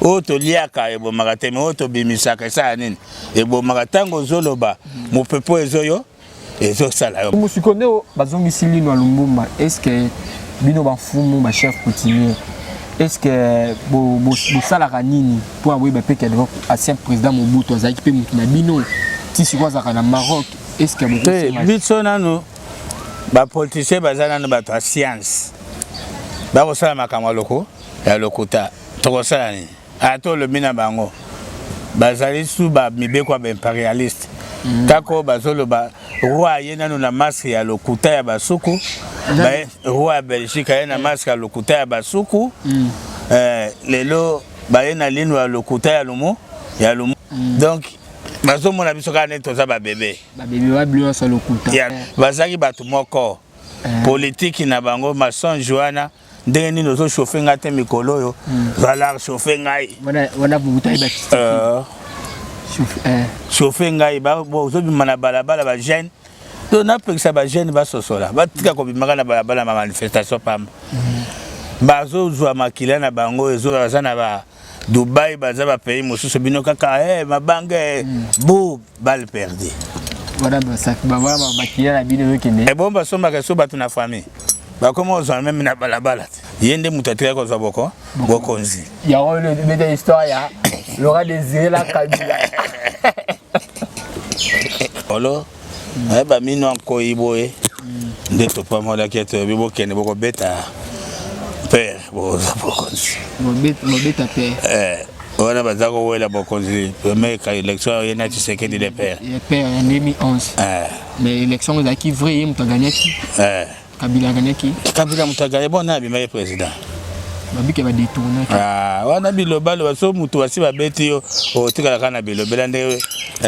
Oyo toliaka ebomaka te, me oyo tobimisaka esala nini? Ebomaka. Ntango ozoloba, mopepe oyo ezoyo ezosala yo. Mosiko nde bazongisi lino ya Lumbumba, est ce que bino bafumu, bachef coutumier, est ce que bosalaka nini mpo ya boyeba mpe ke ancien président Mobutu azalaki mpe motu na bino, ti sikoyo azalaka na Maroc? Est ce que te, biso nanu bapoliticien baza nanu bato ya science, bakosala makambo ya loko ya lokuta. Tokosala nini? Ata olobi na bango, bazali su bamibeko ya baimpérialiste. Kaka oyo bazoloba, roi aye nanu na masque ya lokuta ya basuku. Roi ya Belgique aye na masque ya lokuta ya basuku. Lelo baye na lino ya lokuta ya lumu ya lumu. Donc bazomona biso kaka neti toza babebe. Babebe babilo nyonso lokuta. Bazalaki bato moko, politiki na bango mensonge wana. Ndenge nini ozochauffe ngai te mikolo oyo? Zala chauffe ngai. Wana Mobutu ayeba. Chauffe ngai, ozobima na balabala, bajeune to napekisa bajeune basosola, batika kobimaka na balabala, ma manifestation pamba. Bazozwa makila na bango, baza na ba Dubai, baza bapays mosusu. Bino kaka mabange bu balle perdue. Wana makila na bino ezokende. Ebongo basombaka so bato na famille, bakoma kozwa meme na balabala te. Ye nde moto atikaki kozwa boko bokonzi. Yango beta histoire ya Laurent Désiré la Kabila. Olo ayeba mino ankoi boye nde topamolaki ete oyebi, bokende bokobeta pere, bokozwa bokonzi. Bobeta pere. Wana baza kowela bokonzi, première élection ye na Tshisekedi le père. Le père en 2011. Mais élection ezalaki vrai, ye moto agagnaki. Kabila agagnaki. Kabila moto aganye, bon, na abimaki président. Babike badétournaki. Wana bilobaloba. So moto basi babeti yo, otikala kaka na bilobela. Ndenge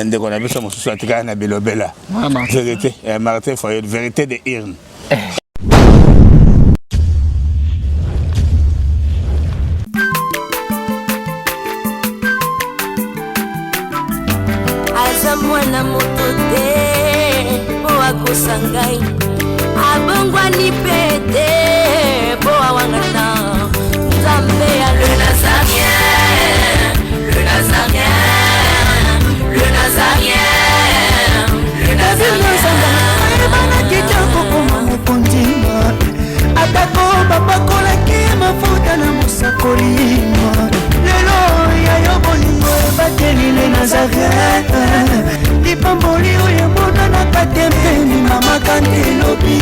ndeko na biso mosusu atikala na bilobela, vérité, Martin Fayulu, vérité de urne. Aza mwana moto te mpo akosa ngai, abongwani mpe te mpo awangana Nzambe ya le Nazarien, le Nazarien, le Nazarien, le Nazarien. Ayebanaki te kokoma mokonzi, atako bapakolaki mafuta na mosakoli. Lelo ya yo bolingo ebateli le Nazaret, lipamboli oyo emonanaka te mpeni mama kante elobi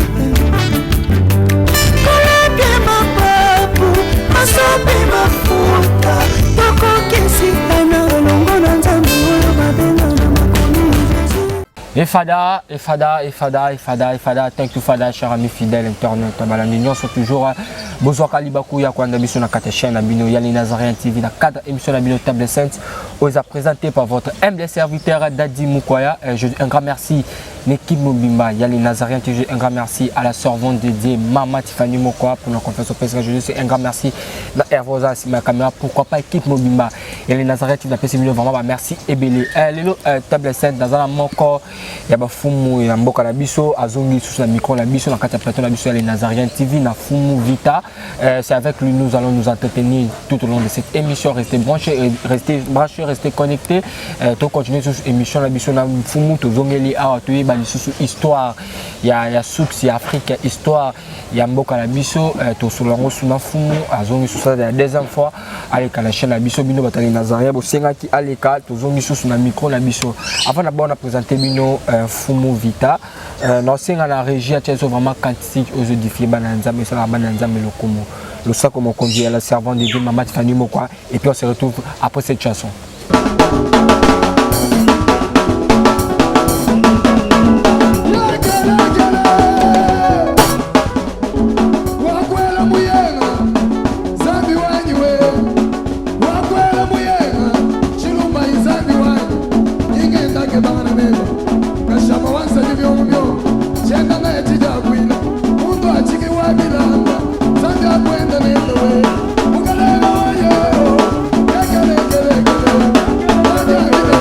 kolapie mapapu masope mafuta, tokokesitana elongo na Nzambe oyo babenga na makomi Jésus. Efada, Efada, Efada, Efada, Efada, thank you Fada, cher ami fidèle internaute, balandi nyonso toujours, bozwaka libaku ya kolanda biso na kati ya chaîne na bino ya Les Nazaréens TV, na cadre émission na bino Table Sainte, oyo eza présenté par votre humble serviteur Dadi Mukwaya. Un grand merci l'équipe mobimba ya Les Nazaréens TV, un grand merci à la servante de Dieu Mama Tiffany Mokwa pour la confiance au président. Je dis un grand merci na Hervosa ma caméra, pourquoi pas équipe mobimba ya Les Nazaréens TV, napesi bino vraiment ba merci ebele. Lelo Table Sainte, naza na moko ya bafumu ya mboka na biso, azongi lisusu na micro na biso na kati ya plateau na biso ya Les Nazaréens TV, na Fumu Vita. C'est avec lui nous allons nous entretenir tout au long de cette émission. Restez branchés, restez branchés, restez connectés. To continuer sur émission na biso na Fumu, tozongeli awa toyeba lisusu histoire ya source ya Afrique, histoire ya mboka na biso. Tosolola yango suna Fumu azongi susu ya deuxième fois aleka na chaîne na biso. Bino bato ya Nazaréen bosengaki aleka, tozongi susu na micro na biso. Avant na bona présenter bino Fumu Vita, naosenga na régie atia biso vraiment cantique oyo ezoédifie bana ya Nzambe, esalaka bana ya Nzambe lokumu. Losako mokonzi ya la servante de Dieu Mama Tiffany Mokwa, et puis on se retrouve après cette chanson. Wakwela muyenga Zambi wanyi we, wakwela muyenga Chilumba Zambi wanyi ingendake bana meba kashama wansali byongo byongo chenda naye chijakwila muntu achiki wabilanda Zambi akwenda nende we mukalele wayo lekelekelekele Zambi.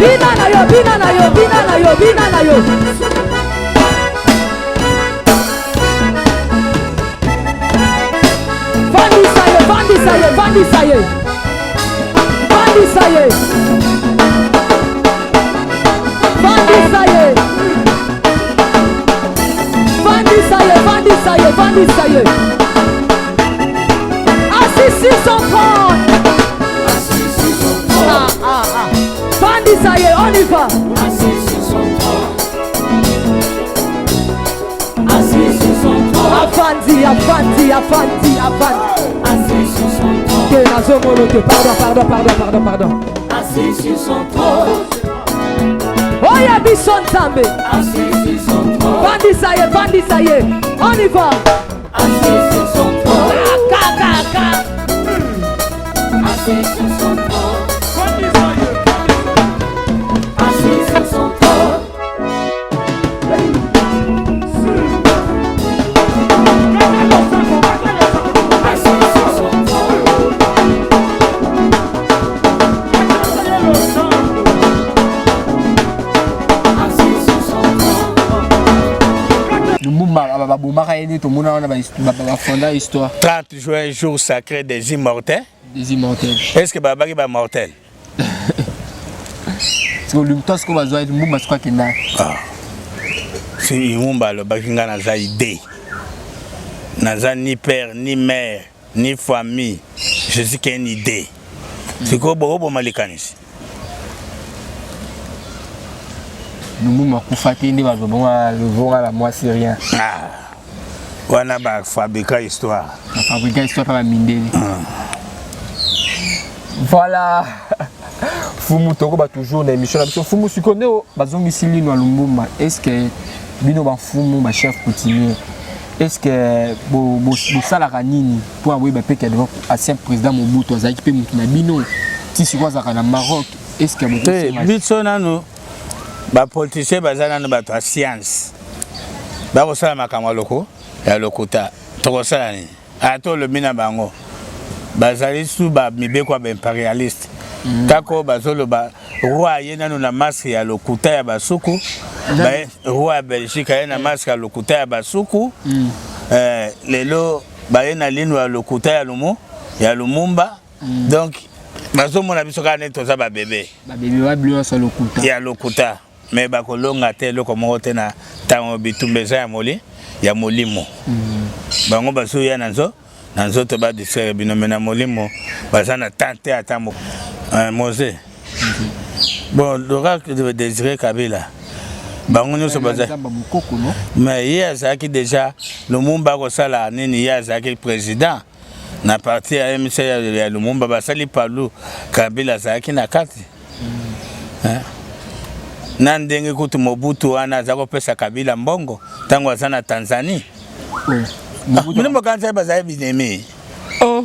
Bina na yo, bina na yo, bina na yo, bina na yo. Vandisa ye, vandisa ye, vandisa ye. Vandisa ye. Vandisa ye. Vandisa ye, vandisa ye, vandisa ye. Assis sur son trône. Ah, ah, ah. Vandisa ye, on y va. Afandi, afandi, afandi, afandi. Te nazomona te. Pardon, pardon, pardon, pardon, pardon. Assis sur son trône. Oya biso Nzambe. Assis sur son trône. Vandisa ye, vandisa ye. On y va. Assis sur son trône. Ka, ka, ka. Assis sur son trône. Assis sur son trône. Assis sur son trône. Assis sur son trône. Lumumba babomaka ye nde tomona wana bafonda histoire. 30 juin, jour sacré des immortels. Des immortels. Est ce que babaki bamortel? To sikoyo bazwa Lumumba, sikoyo akenda. Ah. Si Lumumba alobaki: ngai naza idée, naza ni père, ni mère, ni famille, je suis qu'une idée. Sikoyo bokoboma likanisi. Lumumba akufa te, nde bazwa bongo lovonga la mwasi, rien. Ah. Wana bafabrika histoire. Bafabrika histoire mpa bamindele. Voilà, fumu, tokoba toujours na émission na biso. Fumu, sikoyo nde bazongisi lino ya Lumumba, est ce que bino bafumu, bachef coutumier, est ce que bosalaka nini mpo aboyeba mpe ke ancien président Mobutu azalaki mpe motu na bino, ti sikoyo azalaka na Maroc? Est ce que te biso nanu bapoliticien baza nanu bato ya science, bakosala makambo ya loko ya lokuta. Tokosala nini? Ata olobi na bango, bazali su bamibeko ya baimpérialiste. Kaka oyo bazoloba, roi aye nanu na masque ya lokuta ya basuku. Roi ya Belgique aye na masque ya lokuta ya basuku. Lelo baye na lino ya lokuta ya lumu ya Lumumba. Donc bazomona biso kaka neti toza babebe. Babebe wa bilo nyonso ya lokuta. Ya lokuta, me bakolonga te eloko moko te na ntango bitumba eza ya moli ya molimo. Bango bazoya na nzo na nzoto badistraire bino, me na molimo baza na temps te ata mo. Mose, bon, Laurent Désiré Kabila, bango nyonso baza Nzamba mokoko no. Mais ye azalaki déjà, Lumumba akosala nini? Ye azalaki président na parti ya MC ya Lumumba. Basali palu, Kabila azalaki na kati. Hein? Na ndenge kutu Mobutu wana aza kopesa Kabila mbongo ntango aza na Tanzanie. Bino bokanisa bazali binemi. Oh.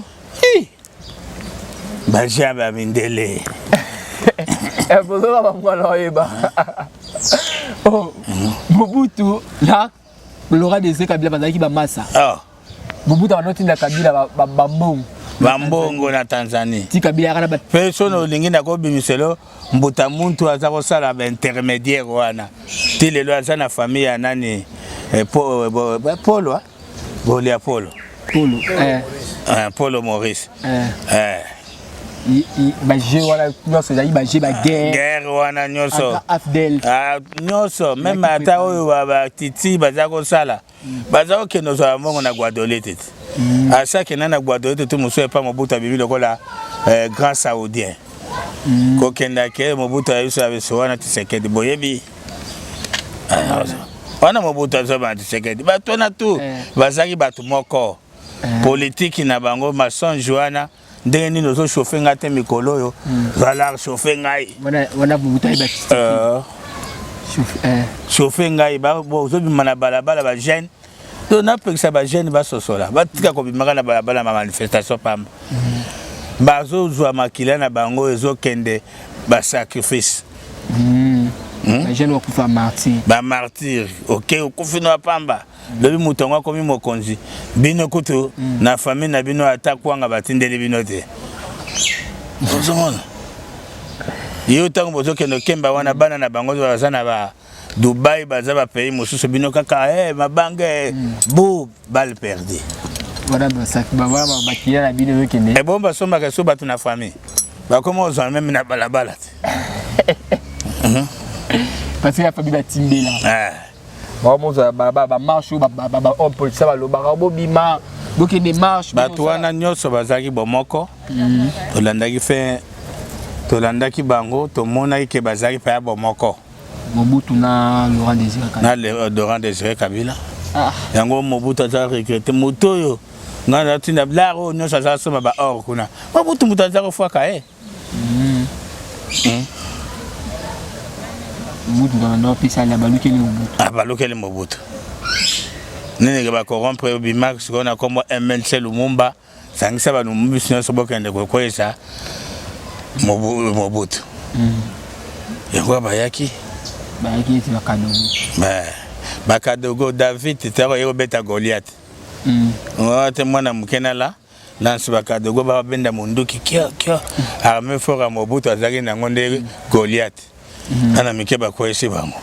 Baja bamindele. Bozoka bamwana oyeba. Oh, Mobutu na Laurent Désiré Kabila bazalaki bamasa. Oh. Mobutu abanotinda Kabila bambongo. Bambongo na Tanzanie. Ti Kabila yaka na ba Mpe soki olingi na kobimiselo mbuta, muntu aza kosala baintermédiaire wana ti lelo aza na famille ya nani, Polo, ah? Bolia Polo. Polo, eh. Polo Maurice. Eh. Baje wana nyonso ezali baje baguerre. Guerre wana nyonso. AFDL. Ah, nyonso, même ata oyo batiti baza kosala, baza kokende kozwa mbongo na Gbadolite te. Asa akenda na Gbadolite te, mosusu epa Mobutu, abimi lokola grand saoudien. Kokenda ke Mobutu ayebiso ya biso wana Tshisekedi, boyebi. Ah, wana Mobutu azobana Tshisekedi, bato wana tu bazalaki bato moko. Politiki na bango, mensonge wana, ndenge nini ozochauffe ngai te mikolo oyo? Zala chauffe ngai. Wana Mobutu ayeba. Chauffe ngai, ozobima na balabala, bajeune to napekisa bajeune basosola, batika kobimaka na balabala ma manifestation pamba. Bazozwa makila na bango, ezokende basacrifice. Bajeune bakufa martyr. Bamartyr, ok, okufi no pamba. Lobi moto yango akomi mokonzi, bino kutu na famille na bino ata kwanga batindeli bino te. Ozomona yo, ntango bozokende okemba wana, bana na bango baza na ba Dubai, baza bapays mosusu, bino kaka mabange bu balle perdue. Wana bakila na bino ezokende. Ebongo basombaka so bato na famille, bakoma ozwa même na balabala te. Parce que ya famille batimbela bakomozwa bamarche oyo bahomme politicien balobaka bobima, bokende marche. Bato wana nyonso bazalaki bomoko. Tolandaki fe, tolandaki bango, tomonaki ke bazalaki mpe ya bomoko. Mobutu na Laurent Désiré Kabila. Na Laurent Désiré Kabila. Yango Mobutu aza regretté. Moto oyo ngai natinda lar oyo nyonso aza asomba baor kuna, Mobutu moto aza kofwaka ye. Mobutu banda opesa balukeli Mobutu. Balukeli Mobutu nini ke bacorrompre? Obima sikoyo na nkombo MNC Lumumba, sangisa balumbu biso nyonso, bokende kokweyisa Mobutu. Yango bayaki. Bayaki ete bakadogo. Bakadogo David ntango ye kobeta Goliath te, mwana moke nala lansi, bakadogo babenda monduki kio kio. Arme fort ya Mobutu azalaki nango nde Goliath, bana mike bakweyisi bango.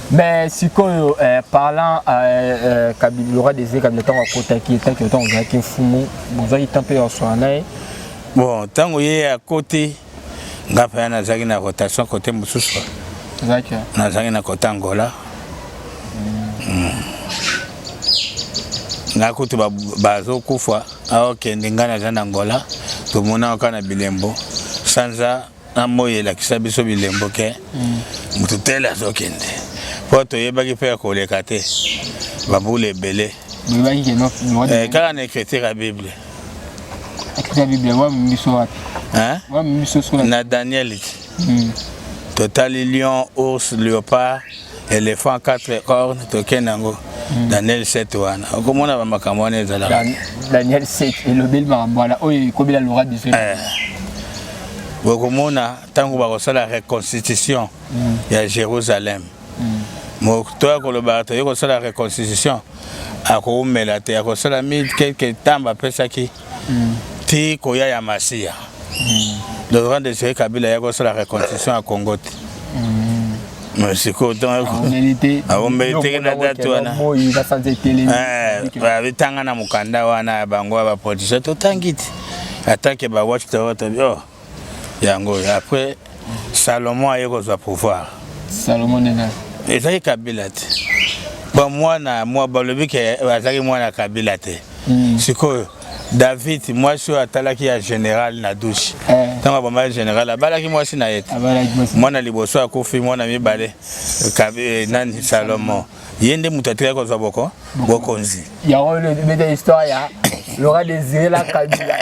Mais sikoyo, parlant Kabila, Laurent Désiré Kabila, ntango akotaki, etaki ntango ozalaki mfumu, bozwaki temps mpe ya koswana na ye? Bon, ntango ye akoti, nga mpenza nazalaki na rotation côté mosusu. Ozalaki? Nazalaki na côté Angola. Nga kutu bazokufa, aokende, ngai naza na Angola. Tomona kaka na bilembo, sanza na moi elakisa biso bilembo ke motu tele azokende, mpo toyebaki mpe ya koleka te babula ebele. Boyebaki ke no Laurent? Kaka na écriture ya Bible. Écriture ya Bible wa biso wapi? Hein? Wa biso sola. Na Daniel totali lion, ours, léopard, éléphant, quatre cornes. Tokende yango Daniel 7 wana, okomona bamakambo wana ezalaka. Daniel 7 elobeli makambo wana oyo ekobela Laurent Désiré. Bokomona ntango bakosala reconstitution ya Jérusalem, moto akolobaka toye kosala reconstitution, akoumela te, akosala mille quelque temps bapesaki ti koya ya Masiya. Laurent Désiré Kabila ya kosala reconstitution ya Congo te. Mais sikoyo aumeli te. Aumeli te na date wana. Moi basanza etelemi. Babetanga na mokanda wana ya bango ya bapoliticien, totangi te atake bawatch tobi oh yango oyo. Après Salomon aye kozwa pouvoir. Salomon nena? Ezalaki Kabila te. Bamwana mwa balobi ke azalaki mwana Kabila te. Sikoyo David, mwasi oyo atalaki ya général na douche, ntango abomaki général, abalaki mwasi na ye te. Abalaki mwasi. Mwana liboso akufi, mwana mibale nani, Salomon, ye nde moto atikaki kozwa boko bokonzi. Yango ebeta histoire ya Laurent Désiré la Kabila.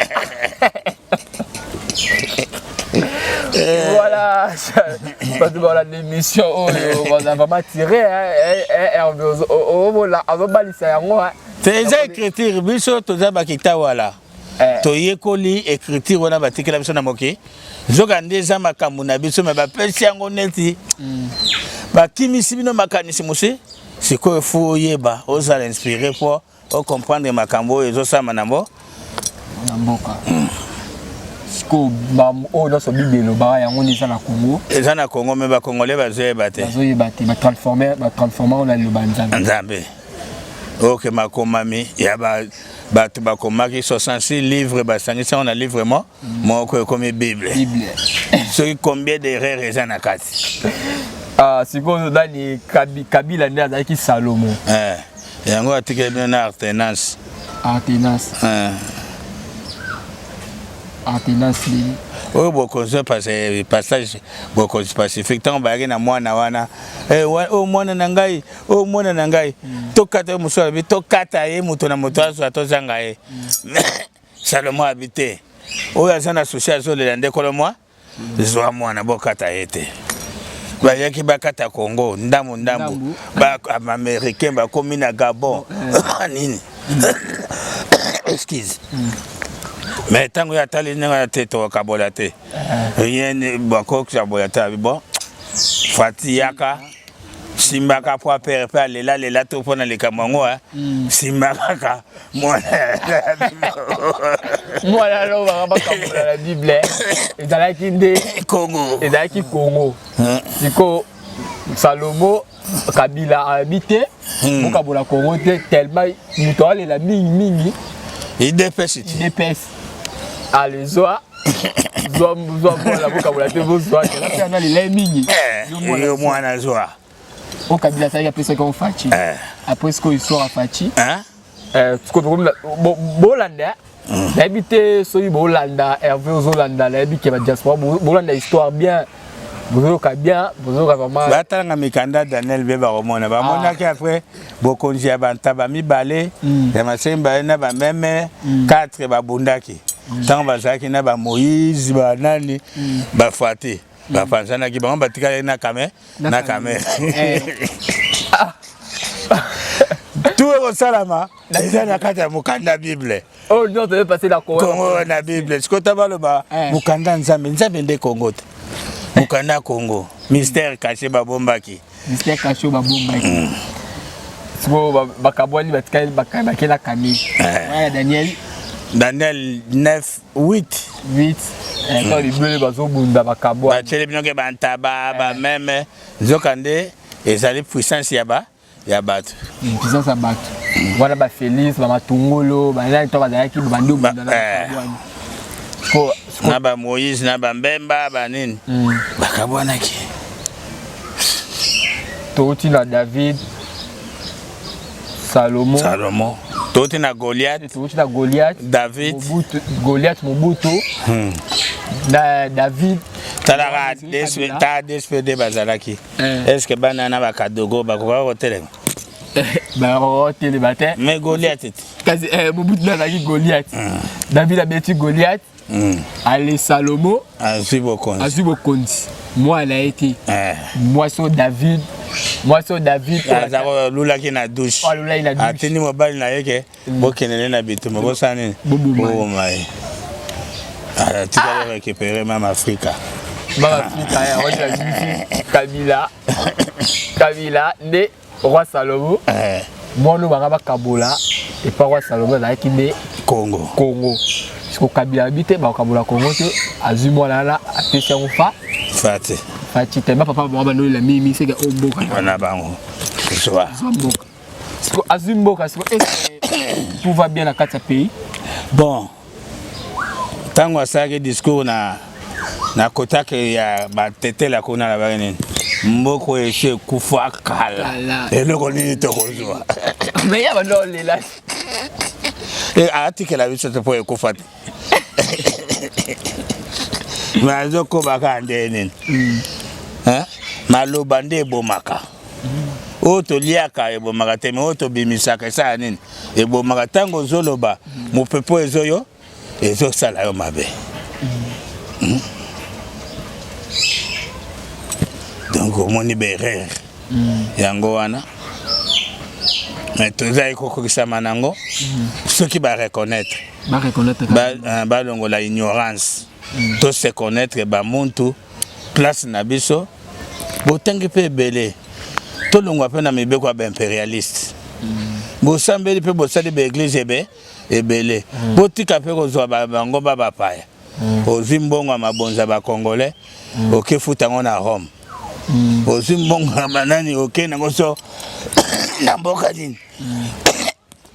Voilà, bato balanda émission oyo baza vraiment tiré azobalisa yango. Te, eza écriture. Biso toza bakita wala, toyekoli écriture wana batikela biso na moki. Nzoka nde eza makambo na biso, me bapesi yango neti bakimisi bino makanisi mosi. Sikoyo fu oyeba, ozala inspiré mpo ocomprendre makambo oyo ezosalama na mbo Na mboka sikoyo, oyo nyonso Bible elobaka, yango nde eza na Congo. Eza na Congo, me bacongolais bazoyeba te. Bazoyeba te, batransforme, batransforme oyo na liloba Nzambe. Nzambe oke makomami ya bato bakomaki 66 livre, basangisi yango na livre moko, ekomi Bible. Bible. Soki combien d'erreur eza na kati. Ah, sikoyo nani, Kabila nde azalaki Salomo? Yango atikeli bino na alternance. Alternance. Alternance nini? Oyo bokonzi passage bokonzi pacifique ntango bayaki na mwana wana eh, oyo mwana na ngai oyo mwana na ngai mm. Tokata ye mosusu alobi tokata ye moto na moto azwa tozanga ye mm. Salomo abi te oyo aza na susi azolela nde kolo mwa zwa mwana bokata ye te. Bayaki bakata Congo ndambu ndambu, baaméricain bakomi na Gabon eh. Nini excuse mm. Mais ntango ye atali ndenge wana te tokabola te eh. Rien bakokabola te abi bon Fati yaka simba po apere mpe alela lela to mpo na likambo yango mm. Simba kaka mwana mwana alobaka bakabola na Bible ezalaki nde Congo ezalaki Congo sikoyo Salomo Kabila ayebi te hmm. Bokabola Congo te tellement moto alela mingi mingi UDPS UDPS alezwa zwa zwa mwana bokabola te bozwa te alela mingi eh, yo mwana zwa o Kabila asalaki apesaki yango Fatshi eh. Après sikoyo histoire ya Fatshi eh, bolanda hmm. Nayebi te soki bolanda Hervé ozolanda nayebi ke badiaspora bolanda histoire bien bozoyoka bien bozoyoka vraiment batalanga mikanda Daniel mpe bakomona bamonaki ah. Après bokonzi ya bantaba mibale mm. Ya masemba na bameme 4 mm. Babundaki ntango mm. Bazalaki na bamoïse banani mm. Bafati bapanzanaki bango batikali na kame na kame eh. Tout ekosalama eza na kati ya mokanda Bible. Oh, Kongo na Bible sikoyo ta baloba eh. Mokanda Nzambe Nzambe nde Kongo te mokanda Kongo mystère caché babombaki mystère caché babombaki mm. Sikoyo bakabwani batikali bakela kame eh. Wana Daniel Daniel 9 8 8 to libele bazobunda bakabwani batieli bino ke bantaba bameme nzokande ezali puissance ya ba ya bato puissance ya bato wana bafélix bamatungolo banani to bazalaki bandi obunda na bakabwani na bamoïse na bambemba banini mm. Bakabwanaki Touti na David Salomo Salomo touti na Goliath touti na Goliath David Mobutu Goliath Mobutu hmm. Na David talaka ta DSPD bazalaki eh. Est ce que bana na bakadogo bakokaka kotelema bakotelema te mais Goliath te kasi eh, Mobutu nazalaki Goliath hmm. David abeti Goliath mm. Ale Salomo azwi bokonzi azwi bokonzi mwana ye te eh. Mwasi oyo David mwasi oyo David alulaki na douche atindi mobali na ye ke mm. Bokendele na bitumba bosala nini boboma ye atikali récupéré mama Afrika mama Afrika Kabila Kabila nde roi Salomo eh. Mwana oyo banga bakabola epa roi Salomo azalaki nde Congo Congo siko Kabila abi te bakabola Congo te azwi mwana wana apesi yango fa Fati Fati te bapapa bango bandolela mingi seke oyo mboka wana bango zwa zwa mboka siko azwi mboka siko est tout va bien na kati ya pays bon ntango asalaki discours na na kotake ya batetela kuna na baki nini mboka oyo esi ekufa kala eloko nini tokozwa mais ya bando olela eh, atikela biso te mpo ekufa te me azokoba kaka nde nini mm. Maloba nde ebomaka oyo toliaka ebomaka te me oyo tobimisaka esala nini ebomaka ntango ozoloba mopepe oyo ezoyo ezosala yo mabe mm. Donc omoni baerreur mm. Yango wana me tozali kokokisama nango mm. Soki bareconnaître balongola ignorance mm. To se connaître bamuntu place na biso botangi mpe ebele tolongwa mpe na mibeko ya baimpérialiste mm. Bosambeli mpe bosali baeglise ebe ebele mm. Botika mpe kozwa bangomba bapaya mm. Ozwi mbongo ya mabonza bacongolais mm. Okefuta yango na Rome mm. Ozwi mbongo ya banani oke nango so na mboka nini mm.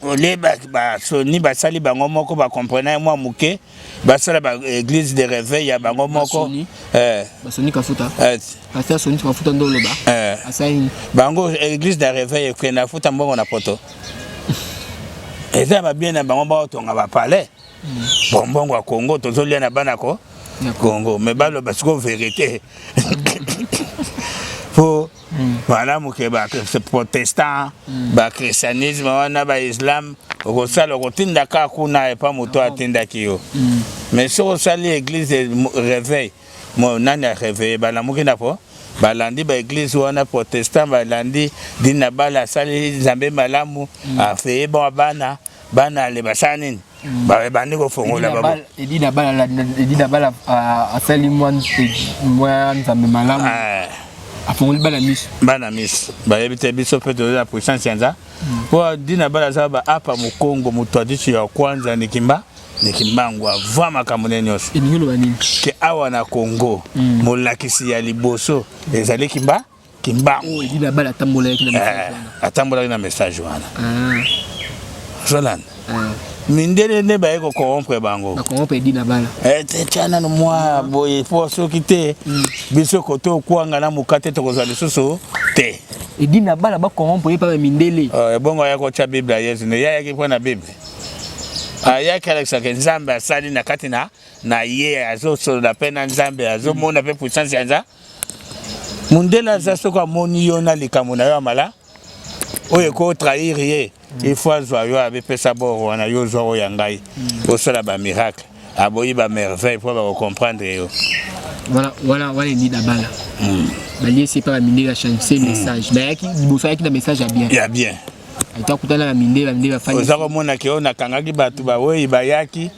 Olie basoni basali bango moko bacomprena ye mwa moke basala ba église de réveil ya bango moko eh. Basoni kafuta eh. Pasteur Soni kafuta ndo oloba eh. Asali bango église de réveil ekende afuta mbongo na poto. Eza ba bien na bango baotonga ba palais. Bon, mbongo ya Congo tozolia na bana ko Congo, mais baloba sikoyo vérité po malamu ke ba protestant, ba christianisme wana, ba islam, okosala, okotinda kaka kuna epa moto atindaki yo. Mais soki osali église réveil, mo nani aréveille, balamuki na po balandi ba église wana protestant, balandi dini na bala, asali Nzambe malamu, afeye bon, bana bana ale basala nini, bandi kofongola bango. Edi na bala asali mwa Nzambe malamu, afongoli bana miso. Bana miso bayebi te. Biso mpe toza na puissance ya nza po dina bala aza baapa mokongo, moto adisu ya kwanza nikimba nikimbangu avant makambo ne nyonso. Elingi oloba nini? Ke awa na Congo, molakisi ya liboso ezali Kimba Kimbangu. Oyo Edi na bala atambolaki na message wana. Atambolaki na message wana. Ozolanda mindele nde baye kocorrompre bango. Bacorrompre Edi na bala. Tya nano mwa boye po soki te, biso kote okwanga na mokate tokozwa lisusu te. Edi na bala bacorrompre ye mpa mindele. Ebongo aya kotya Bible ya Yesu nde ye ayaki mpo na Bible, ayaki alakisaka Nzambe asali na kati na ye, azosolola mpe na Nzambe, azomona mpe puissance ya Nzambe. Mundele aza, soki amoni yo na likambo na yo ya mala oyo ekotrahir ye, il faut azwa yo, abepesa boro wana, yo ozwa oyo ya ngai, osala bamiracle, aboyi bamerveille mpo bakocomprendre yo. Wana wana wana Edi na bala baliesi epa bamindele, achange message. Bayaki liboso, ayaki na message ya bien. Ya bien. Ata akutana na mindele, bamindele bafandi. Oza komona ke oyo nakangaki bato bawei bayaki,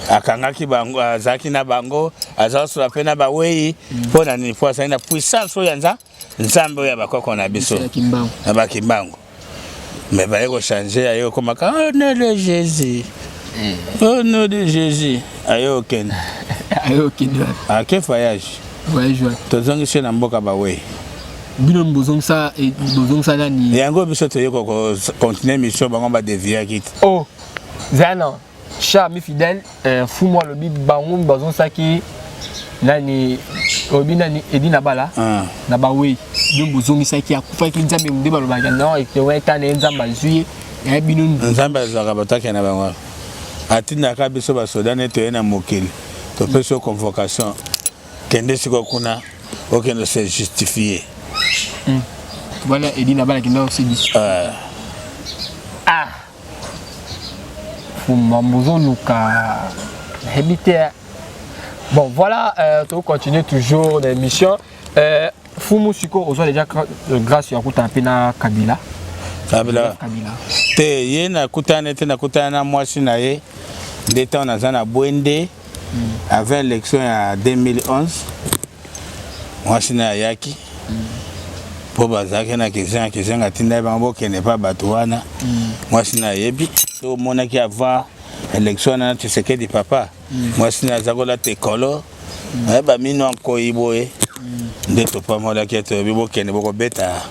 akangaki bango, azalaki na bango, aza kosola mpe na bawei. Mpo na nini? Mpo azali na puissance oyo ya Nzambe oyo ya bakoko na biso. Ya Kimbangu. Na bakimbangu. Mais baye kochange, aye okomaka au nom de Jésus, au nom de Jésus, aye okende. Aye okende wapi? Ake voyage. Voyage wapi? Tozongisi ye na mboka bawei. Bino bozongisa, bozongisa nani? Yango biso toye kocontinue mission bango badeviaki te. Oh, zana cher ami fidèle, fumu alobi bango bazongisaki nani? Olobi nani? Edi na bala. Na bawei, bino bozongisaki, akufaki. Nzambe nde balobaka non, eta na ye, Nzambe azwi ye, ya bino. Nzambe azwaka bato akende na bango, atindaka biso basoda nde toye na mokili, topesi yo convocation, kende sikoyo kuna, okende se justifier. Wana Edi na bala kenda osidi. Ah, fumba bozoluka, nayebi te. Bon voilà, tocontinue toujours na émission. Fumu, sikoyo ozwa déjà grâce ya kutana mpe na Kabila? Kabila? Kabila. Te, ye nakutana te, nakutana na mwasi na ye nde ntango naza na Bwende avant élection ya 2011. Mwasi na ye ayaki mpo bazalaki na Kizenga. Kizenga atindaki bango bokende mpa bato wana. Mwasi na ayebi so omonaki avant élection wana na Tshisekedi papa, mwasi na aza kolata ekolo, ayeba mino ankoi boye nde topamolaki ete oyebi bokende bokobeta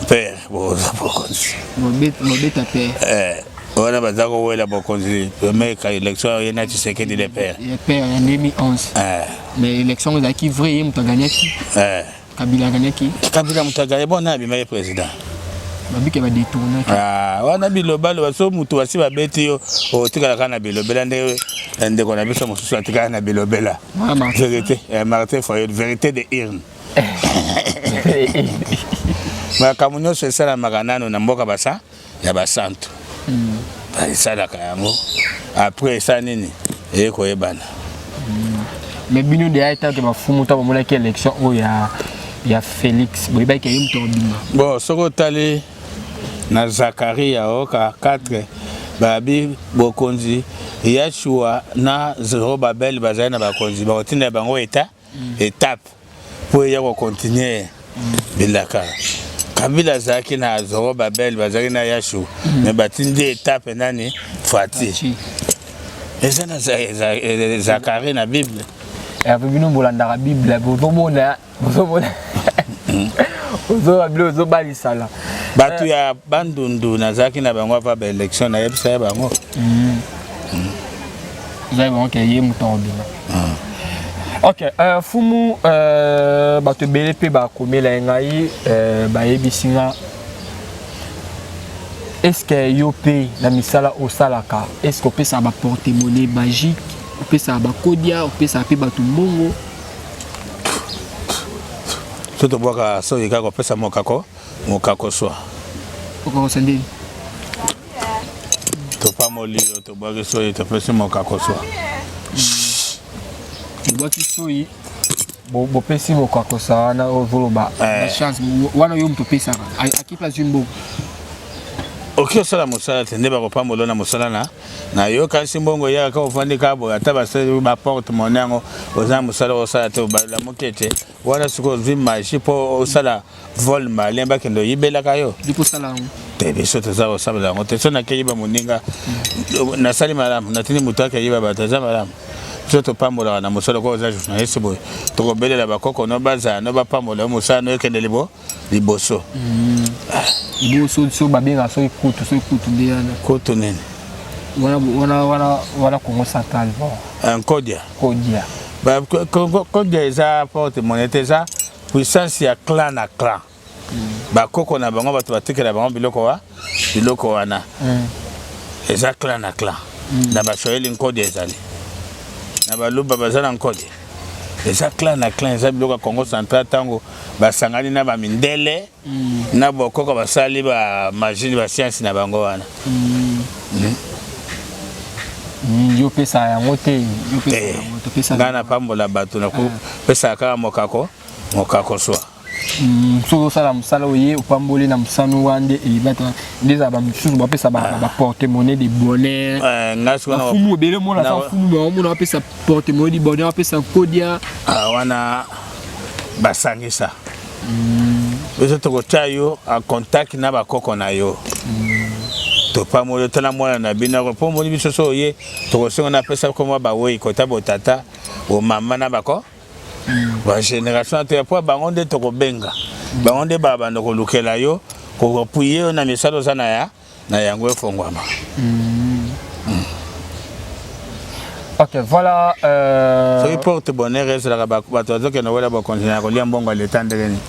père, bokozwa bokonzi. Mobeta père. Wana baza kowela bokonzi, premier élection ye na Tshisekedi le père. Le père ya 2011. Mais élection ezalaki vrai, ye moto aganyaki? Kabila aganyaki? Kabila moto aganye. Bon, na abimaki président. Babike badetournaki. Ah, wana bilobaloba. So moto basi babeti yo, otikala kaka na bilobela. Nde ndeko na biso mosusu atikala na bilobela. Vérité, Martin Fayulu, vérité de urne. Makambo nyonso esalamaka nano na mboka basa ya basantu, esalaka yango, après esala nini, eye koyebana. Mais bino deya etake bafumu, ntango bamonaki élection oyo ya Félix, boyebaki ye moto akobima? Bon, soki otali na Zakaria oka 4, babi bokonzi Yashua na Zorobabel bazali na bakonzi, bakotinda bango eta étape mpo eya kocontinue bilaka. Kabila azalaki na Zorobabel, bazalaki na Yashua, mais batindi étape nani? Fati. Eza na Zakari na Bible. Herve, bino bolandaka Bible, bozomona, bozomona, ozoba bilo, ozobalisala. Bato ya Bandundu nazalaki na bango ava baélection, nayebisa ya bango. Ozali bango ke ye moto akobima. Ok, fumu, bato ebele mpe bakomela ye ngai, bayebisi nga. Est ce que yo mpe na misala osalaka, est ce que opesaka baporte-monnaie magique, opesaka bakodia, opesaka mpe bato mbongo? So tobwaka soki kaka kopesa mokako mokako swa. Okokosa ndeni? Topamoli yo, tobwaki soyi, topesi mokako swa. Bobwaki soyi, bopesi mokakosa wana, ozoloba na chance wana, yo moto opesaka akipe azwi mbongo. Oki osala mosala te nde bakopambola na mosala na yo, kasi mbongo eyaka kaka ofandi kaka boye. Ata basali baporte monnaie yango, oza na mosala osala te, obalamuki ete wana sikoyo ozwi magie mpo osala vol malin, bakende oyibelaka yo. Likosala yango. Te, biso toza kosambela yango te. So nakeyiba moninga, nasali malamu, natindi moto akeyiba bato, aza malamu. Biso topambolaka na mosala. Ko oza journaliste boye, tokobelela bakoko no bazala no bapambola yo, mosala no ekende liboso. Liboso so babengaka soki kutu, soki kutu nde wana. Kutu nini? Wana Congo Central, bon. Nkodia. Kodia. Kodia eza porte monnaie te, eza puissance ya clan na clan. Bakoko na bango, bato batikela bango biloko wa biloko wana. Eza clan na clan. Na Baswahili nkodia ezali, na Baluba baza na nkodia. Eza clan na clan, eza biloko ya Congo Central. Ntango basangani na bamindele na bokoko, basali bamagie, bascience na bango wana. Yo opesaka yango te? Yo opesaka yango te? Opesaka? Ngai napambola bato, nakopesaka kaka mokako mokako swa. Soki osala mosala, oye opamboli na mosano wana nde eyebata nde ezala. Bamisusu bapesa baporte monnaie de bonheur. Ngai sikoyo bafumu ebele mona sa fumu baomona bapesa porte monnaie de bonheur, bapesa kodia. Ah, wana basangisa. Biso tokotia yo en contact na bakoko na yo, topamoli yo, tala mwana na bino mpo moni biso. So oye, tokosenga napesa komwa bawei kota botata, bomama na bako bagénération to ya mpo bango nde tokobenga bango nde babanda kolukela yo, koappuyer yo na misala oza na ya na yango efongwama. Ok, voilà. Soki porte bonheur ezalaka, bato bazokende wela bakontinue ya kolia mbongo ya leta ndenge nini?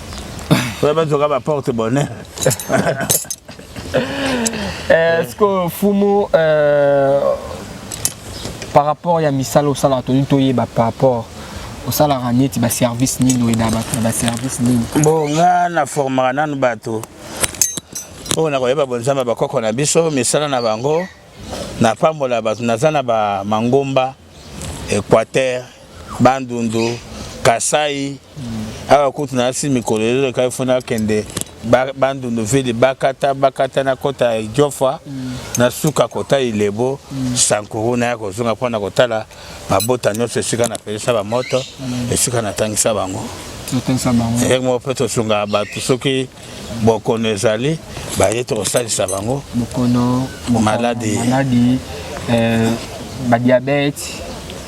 Oyo bazoka baporte bonheur. Est-ce que fumu, par rapport ya misala osalaka, toni toyeba par rapport osalaka neti baservice nini, oyeda bato na baservice nini? Bon, nga naformaka nanu bato oyo na koyeba bonzambe ya bakoko na biso, misala na bango. Napambola bato, naza na bamangomba Équateur, Bandundu, Kasai. Awa kutu nasi mikolo ezoleka efo nakende Bandundu ville, bakata bakata, nakota Idiofa, nasuka kota Ilebo, Sankuru, naya kozonga mpona kotala mabota nyonso esika napelisa bamoto, esika natangisa bango. Otangisa bango. Ndenge moko mpe tosungaka bato, soki bokono ezali, baye tokosalisa bango. Bokono? Maladi. Maladi, badiabète?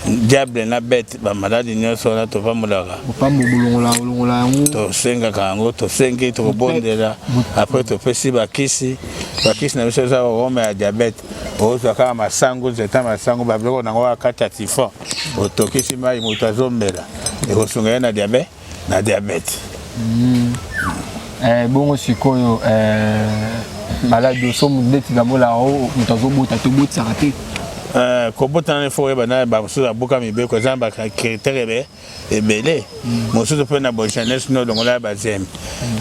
Diable na bete, bamaladi nyonso wana topambolaka. Opambo, bolongola, olongola yango. Tosengaka yango, tosengi, tokobondela, après topesi bakisi. Bakisi na biso eza rome ya diabète. Ozwa kaka masangu, nzeta masangu, babiloko nango kaka kati ya tifon, otokisi mai, moto azomela, ekosunga ye na diabète, na diabète. Bongo sikoyo, maladi oso neti namona moto azobota, tobotisaka te? Kobotana, il faut oyeba na bamosusu abuka mibeko, eza na bacritère ebele. Mosusu mpe na bojeunesse no olongola ya bazemi.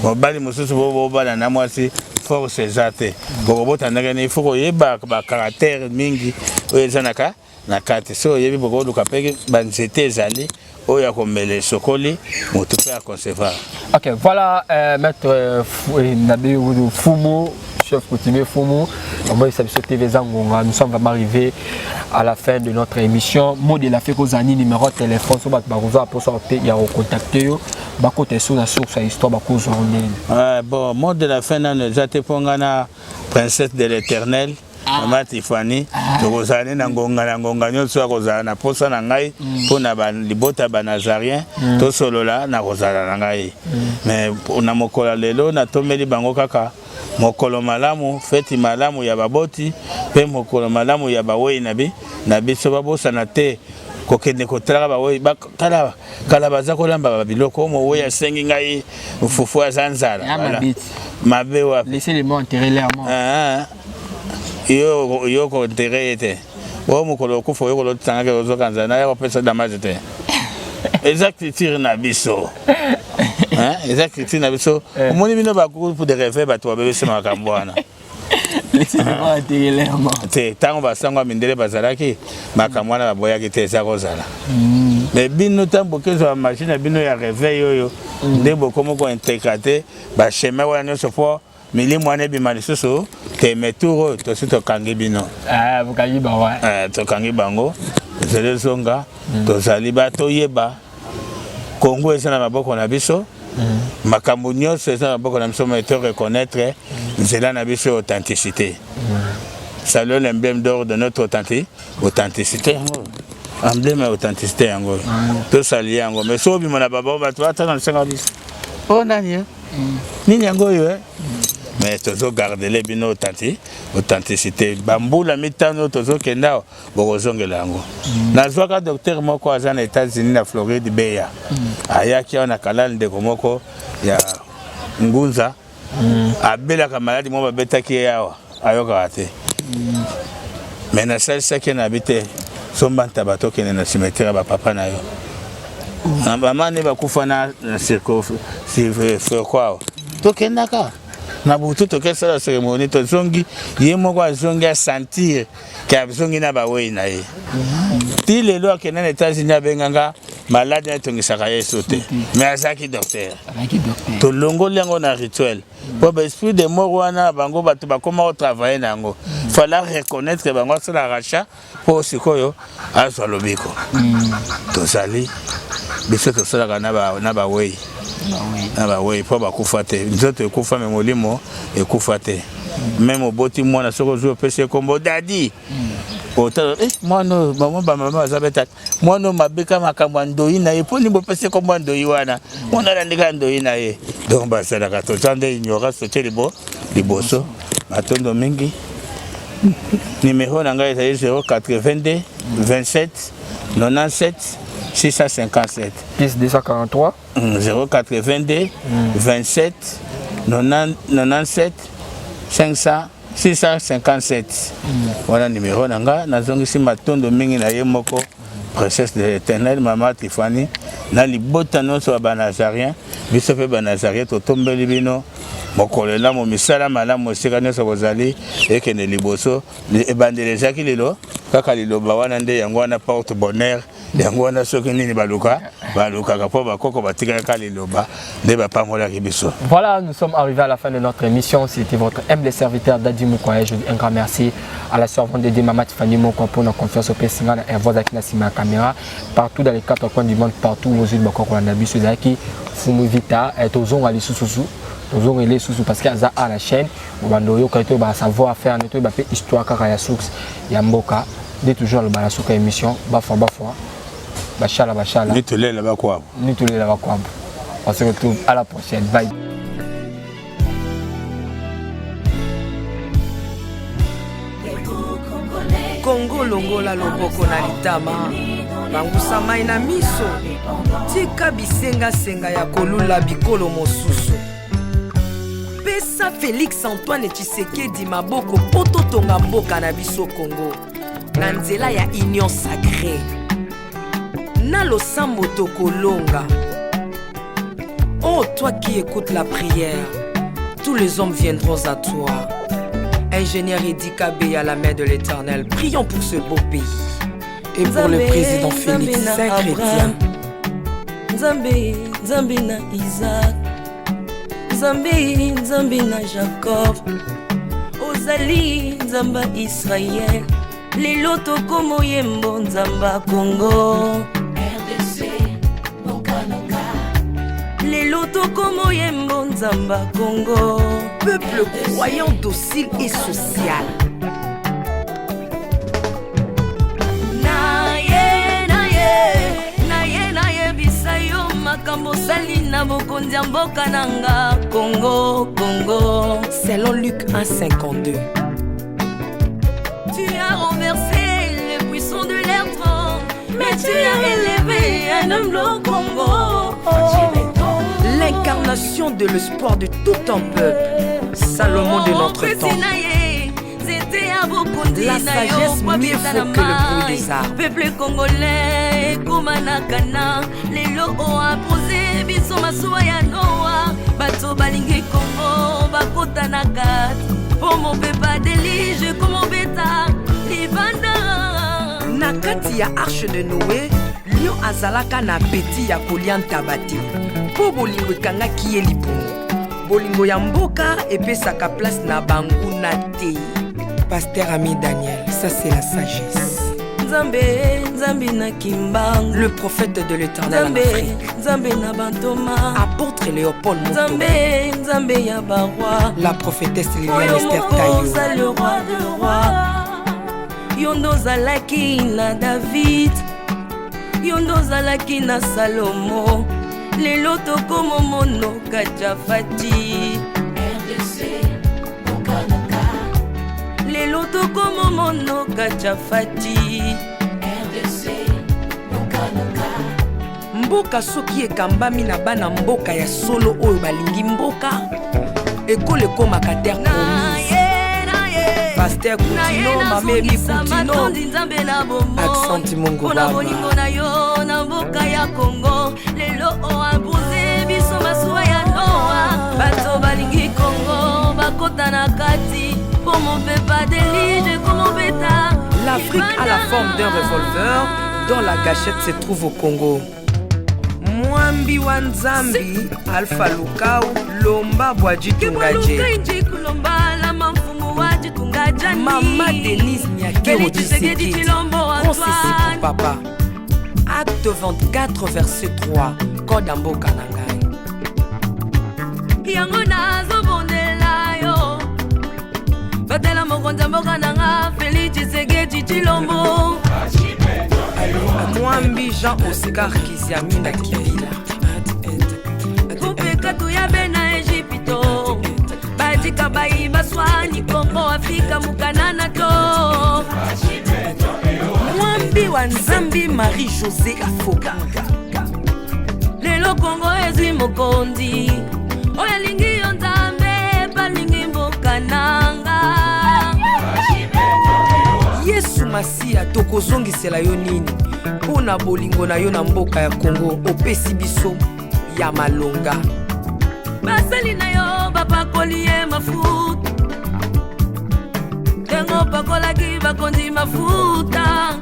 Mobali mosusu bobala na mwasi, force eza te, bokobota ndenge nini? Il faut koyeba bacaractère mingi oyo eza na kati. So oyebi, bokoluka mpe banzete ezali oyo ya komela, esokoli moto mpe aconcevoir. Ok, voilà, maître Nabi Fumu, chef coutumier Fumu, moi, ça TV Zangonga, nous sommes vraiment arrivés à la fin de notre émission. Mot de la fin, kozani numéro de téléphone, so bato bakozwa posa ya kocontacter yo, bakota so na source ya histoire, bakozwa ndenge. Bon, mot de la fin nano eza te, mpo nga na princesse de l'éternel, mama Tifani, tokozala nde na ngonga na ngonga nyonso ya kozala na posa na ngai mpo na libota ya banazarien, tosolola na kozala na ngai. Mais na mokolo ya lelo, natombeli bango kaka mokolo malamu, feti malamu ya baboti mpe mokolo malamu ya bawei na biso. Babosana te kokende kotalaka bawei. Tala, kala baza kolamba babiloko oyo mowei asengi ngai fufu, aza nzala. Ya Voilà. mabe ti. Mabe wapi? Laissez les morts enterrer leurs morts. Ah. Yo yo ko enterrer ye te. Oyo mokolo okufa oyo kolotanga ke ozokanza na ya kopesa damage te. Eza culture na biso. Hein? Eza culture na biso. Eh. Omoni bino ba groupe de réveil bato babebisi makambo wana. Te ntango basango ya mindele bazalaki makambo wana baboyaki te eza kozala mm. mais bino ntango bokezwa machine na bino ya réveil oyo mm. nde bokomi kointegra te bachemin wana nyonso mpo milimo wana ebima lisusu te mais tour oyo tosi tokangi bino ah, bokangi bango eh, tokangi bango ezali ezonga mm. tozali ba toyeba Congo eza na maboko na biso mm. makambo nyonso eza na maboko na biso mais to reconnaître mm. nzela na biso authenticité mm. saluons l'emblème d'or de notre authenticité yango emblème ya authenticité yango mm. tosalie yango mais soki obima na baba bato batana lisenga biso o oh, nani eh? Nini yango oyo eh? Mais tozogardele bino authenticité bambula mitano tozokende awa bokozongela yango mm. Nazwaka docteur moko aza na États-Unis na Floride beya mm. Ayaki awa na kalal ndeko moko ya ngunza mm. Abelaka maladi moko babetaki ye awa ayokaka te mm. Mais nasalisaki ye na bi te somba ntaba tokende na cimetière ya bapapa na yo mm. Bama nde bakufa na circo awa tokendaka na butu tokesala cérémonie tozongi ye moko azongi asentir ke azongi na bawei na ye ti lelo akende na États-Unis abenganga maladi atongisaka ye so te mais azalaki docteur tolongoli yango na rituel mpo baesprit de mort wana bango bato bakoma kotravaille na yango fala reconnaître bango asala rachat mpo sikoyo azwa lobiko mm. Tozali biso tosalaka na bawei na bawei mpo bakufa te nzoto ekufa me molimo ekufa te meme oboti mwana soki ozwi opesi ye nkombo dadi otala eh, mwana oyo bango bamama baza beta mwana oyo mabeka makambo ya ndoi na ye mpo nini bopesi ye nkombo ya ndoi wana mwana alandika ya ndoi na ye donc basalaka toza nde ignorance totie libo liboso matondo mingi Numero na ngai ezali 082 27 97 657 plus 243 082 27 97 500 657 wana numero na nga nazongisi matondo mingi na ye moko princesse de l'éternel mama Tiffany na libota nyonso ya banazarien biso mpe banazarien totombeli bino mokolo elamu misala malamu esika nyonso bozali ekende liboso ebandeli ezalaki lelo kaka liloba wana nde yango wana porte bonheur yango wana soki nini baluka balukaka mpo bakoko batikaka liloba nde bapambolaki biso. Voilà, nous sommes arrivés à la fin de notre émission. C'était votre humble serviteur Dadi Mukwaya. Je dis un grand merci à la servante de Dieu, Mama Tiffany Mokwa, pour notre confiance au Pessinga, na Hervois Akina Sima Caméra, partout dans les quatre coins du monde, partout aux îles Bakoko na biso ezalaki Fumu Vita, et tozonga lisusu tozonga lisusu parce que aza à la chaîne, bando oyoka to ba savoir faire, to ba pe histoire kaka ya source ya mboka. Nde toujours aloba na suka émission bafwa bafwa bashala bashala nitulela bakwabo nitulela bakwabo. On se retrouve à la prochaine. Bye. Kongo longola loboko na litama bangusa mai na miso tika bisengasenga ya kolula bikolo mosusu pesa Félix Antoine Tshisekedi maboko mpo totonga mboka na biso Kongo na nzela ya Union Sacrée na losambo tokolonga. Oh, toi qui écoutes la prière, tous les hommes viendront à toi. Ingénieur Eddy Kabeya, la main de l'Éternel, prions pour ce beau pays. Et pour le président Félix, saint chrétien. Nzambe, Nzambe na Isaac, Nzambe, Nzambe na Jacob, ozali Nzambe Israël, lelo tokomo yembo Nzamba Congo. RDC, Bokananga. Lelo tokomo yembo Nzamba Congo. Peuple croyant, docile et social. Na ye, na ye, na ye, nayebisa yo makambo osali na bokonzi ya mboka na nga Congo, Congo. Selon Luc 1,52. Tu as renversé le puissant de l'air grand, mais tu as élevé un homme au Congo. L'incarnation de l'espoir de tout un peuple, Salomon de notre temps. C'était à bokonzi La na yo sagesse po mieux abeta na vaut que le bruit mai des armes. Peuple congolais ekóma na kana. Lelo oapose biso masuwa ya Noa. Bato balingi Kongo bakota na kati mpo mopepa delige komobeta libanda. Na kati ya arche de Noé, lion azalaka na apeti ya kolia ntaba te mpo bolingo ekangaki ye libumu. Bolingo ya mboka epesaka place na banguna te. Pasteur Ami Daniel, ça c'est la sagesse. Nzambe, Nzambe na Kimbangu, Le prophète de l'Éternel en Nzambe, Afrique. Nzambe na bantoma, Apôtre Léopold Moto. Nzambe, Nzambe ya baroi, La prophétesse Liliane oyo Esther moko Tayo. oza le roi de roi. Yo nde ozalaki na David, yo nde ozalaki na Salomo, lelo tokomomonoka Jafati. RDC, mboka na nga. Lelo tokomomonoka Jafati. RDC, mboka na nga. Mboka soki ekambami na bana mboka ya solo oyo balingi mboka, ekolo ekomaka terre promise. Pasteur Kutino, Mame Ebi Nazongisa Kutino. matondi, Nzambe na bomoi, Accent Mongo mpona Baba. bolingo na yo na mboka ya Kongo. Lelo oampose biso masuwa ya Noa. Bato balingi Kongo bakota na kati mpo mopepa delige komobeta. L'Afrique a la forme d'un revolver dont la gâchette se trouve au Congo. Mwambi wa Nzambi, Alpha Lukau, Lomba Bwajitungaje. Kibwaluka inji kulombala mfumu wa jitunga jani. Mama Denise Nyakero Félix Tshisekedi Tshisekedi, Tshilombo Conseil Antoine. pour papa. Acte 24, verset 3. Code mboka na ngai. Yango nazobondela yo, batela mokonzi ya mboka na nga Félix Tshisekedi Tshilombo. Mwambi Jean-Oscar Kiziamina Kibila. Kupeka tuyabe na Ejipito, badika bayi baswani Kongo Afrika mukanana to. Mwambi wa Nzambi Marie-Josée Afoka. Lelo Kongo ezwi mokonzi oyo alingi yo, Nzambe, balingi mboka nanga. Yesu Masiya, tokozongisela yo nini mpo na bolingo na yo na mboka ya Kongo opesi biso ya malonga? Basali na yo bapakoli ye mafuta, ndenge opakolaki bakonzi mafuta,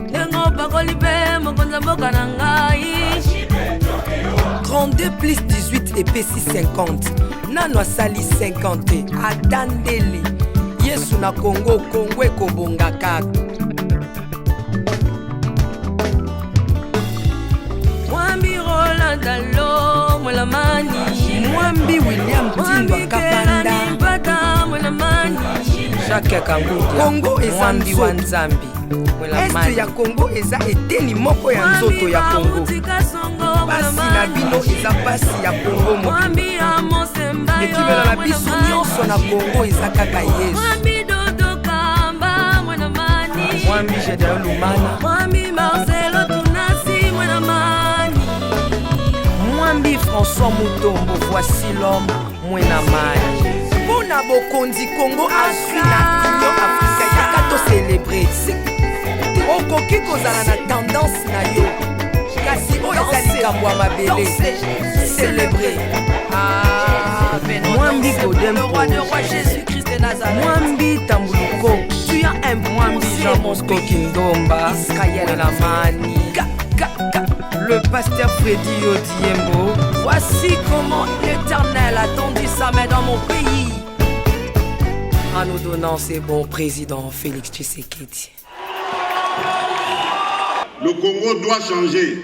ndenge opakoli mpe mokonzi ya mboka na ngai. 32 plus 18 epesi 50. Nano asali 50 te, ata ndele. Yesu na Kongo, Kongo ekobonga kaka. Mwambi Roland Dalo Mwelamani. Mwambi William Tindwa Mwambi Kapanda. Kelani Mpata Mwelamani. Jacques Kangudia. Kongo eza Mwambi wa nzoto. Nzambi. Este ya Kongo eza eteni moko ya nzoto ya Kongo. Mwambi Kasongo. Pasi na bino eza pasi ya Kongo mobimba. Mwambi Amosembayo. Ekimelo na biso nyonso na Kongo eza kaka Yesu. Mwambi Dodo Kamba Mwenamani. Mwambi Gedeon Lumana. Mwambi Marcelo Tunasi Mwenamani. Mwambi François Mutombo, voici l'homme Mwenamani. Mpo na bokonzi Kongo azwi na Union africaine, yaka tocelebre. Okoki kozala na tendance na yo, kasi oyo eza likambo ya mabele. Celebre. Mwambi Godem, Le roi de roi Jésus-Christ de Nazareth. Mwambi Tambuluko. Tu as Mwambi imposé Jean mon Bosco pays. Kindomba. Israël. Mwenamani. Le pasteur Freddy Yodiembo. Voici comment l'Éternel a tendu sa main dans mon pays en nous donnant ce bon président Félix Tshisekedi. Le Congo doit changer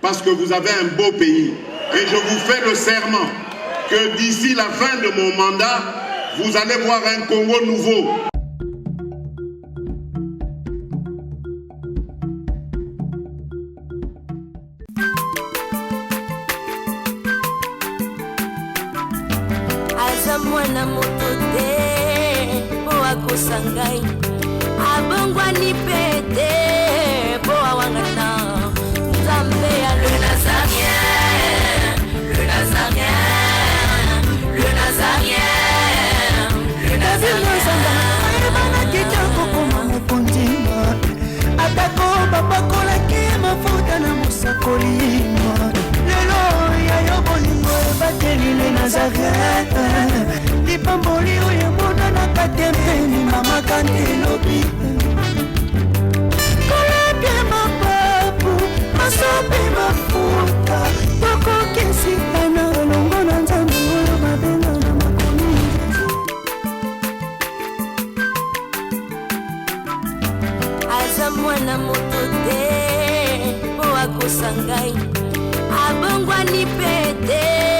parce que vous avez un beau pays. Et je vous fais le serment que d'ici la fin de mon mandat, vous allez voir un Congo nouveau. Aza mwana moto te mpo akosa ngai, abongwani mpe te mpo awangana. Nzambe ya le Nazarien, le Nazarien, le Nazarien, le Nazarien. Kaka nde lobi. Kolabia mapapu, masope mafuta, tokokesika na elongo na Nzambe oyo babenga na makomi. Aza mwana moto te mpo akosa ngai, abongwani mpe te.